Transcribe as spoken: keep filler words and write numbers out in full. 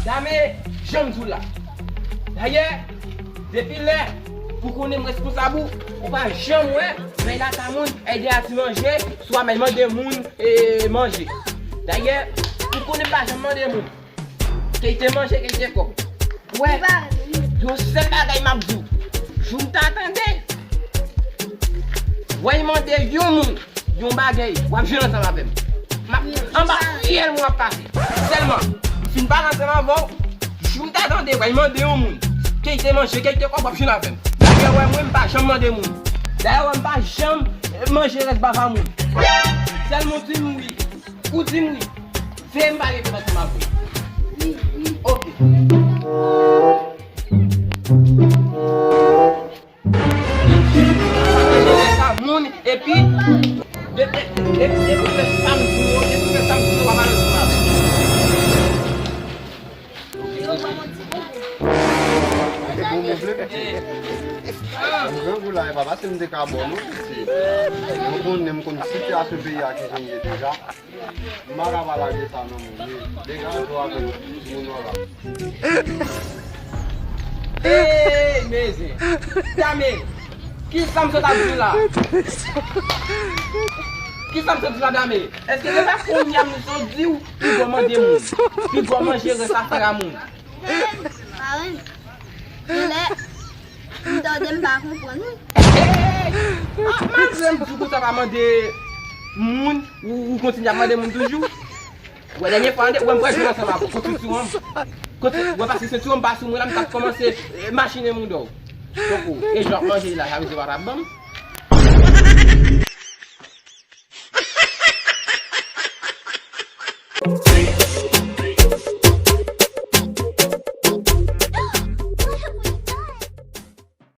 Dame, jan m di w la. Dayè, depi lè pou konnen m responsab ou, ou pa janm wè m al lakay moun, al di a ti manje, swa m al mande moun e, manje. Dayè, pou konnen m pa janm mande moun. Kèyte manje, kèyte kòb. Wè, yon sèl bagay m ap di w. Jou m ta tande, w al mande yon moun yon bagay, w ap jwenn ansanm avè m. M ap, anba fyèl mwen w ap pase. Sèlman, m fin pale ansanm avè w, jou m ta tande, w al mande yon moun. Kèyte manje, kèyte kòb, w ap jwenn avè m. Dayè, wè, mwen, m pa janm mande moun. Dayè, wè, m pa janm manje rès bava moun. Sèlman w di m wi. Ou di m wi. Veye m pa leve ansanm avè w. Wi, wi. Ok. Sa moun, epi, de-, de-, de-, depi w fè sa m di w yo, depi w fè sa m di w yo, w ap ale ansanm avè m. E bon, mwen vle piti. M grangou la, e pa pase m te ka bò, non, piti. Mwen konnen, m konn sitiyasyon peyi a kijan l ye deja. M pa ka pa lage sa non, moun. Degaje w avèk moun nan la. Ey, mezye. Dame, kisa m sot ap di w la? Kisa m sot di w la, Dame? Èske se pa kounye a m sot di w, piga w mande moun, piga w manje rès afè a moun? Parenn, genlè, m tande m pa konprann wi. Ey! Ah, malgre m di w konsa pa mande moun, ou, ou kontinye ap mande moun toujou. Wè, dènye fwa, wè, m pral jwenn ansanm avè w. Kote sou an? Kote, wè, paske se sou an, m pa sou mwen la, m t ap kòmanse, eh, machine moun dò. Poko, e jan w ap manje la, sa vle di w pa t ap ban m?